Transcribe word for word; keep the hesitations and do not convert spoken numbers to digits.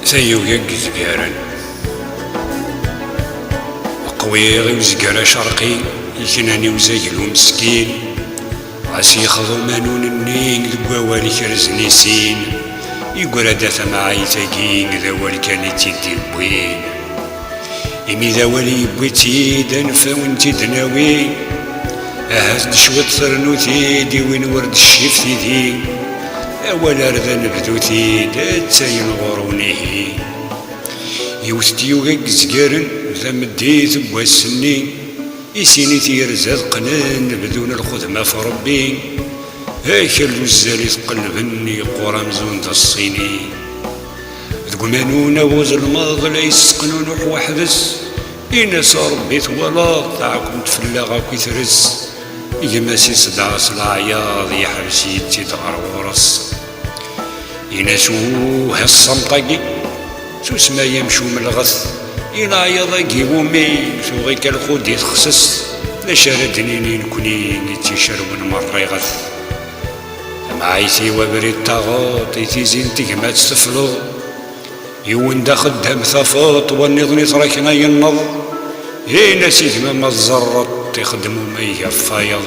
Tayuga n yizgaren. Qwiɣ i uzger acerqi, iknan i uzaglu meskin. Ɣas yexḍu umanun-nni deg wawal ikerzen i sin, yeggra-d a tamɛayt-agi d awal kan i tt-id-iwwin. Imi d awal yewwi-tt-id, anef a wen-t-id-nawi. Ahat d cwiṭ ternu-t-id i win ur d-ccif tidi. Awal ar d anebdu-t-id, attayen ɣur unihi. Yiwet n tyuga n yezgaren, tameddit n wass-nni, i sin i tyerza d qqnen, bdun lxedma ɣef Rebbi. Akal d uzzal i t-qelben, yeqqur amzun d ṣṣini. Deg umanun abuzelmaḍ la yesseqnunuḥ weḥd-s, in-as a Rebbi twalaḍ, taɛkemt fell-aɣ akk i tres. Gma-s isedɛa s leɛyaḍ, yeḥbes-itt-id ɣer ɣur-s. Ini-as uh a ṣṣamt-agi, susem ay amcum lɣet, i leɛyaḍ-agi iwumi tuɣ-ik a lxud i texsest, d acu ara d-nini nekni i tt-icerwen merriɣet? Tamɛayt-iw abrid taɣeḍ, i tizi n tegmat tefleḍ, yiwen d axeddam tafeḍ, wa nniḍen i trakna yenneḍ, in-as i gma ma tẓerreḍ, ixeddem umayeg ɣef wayeḍ.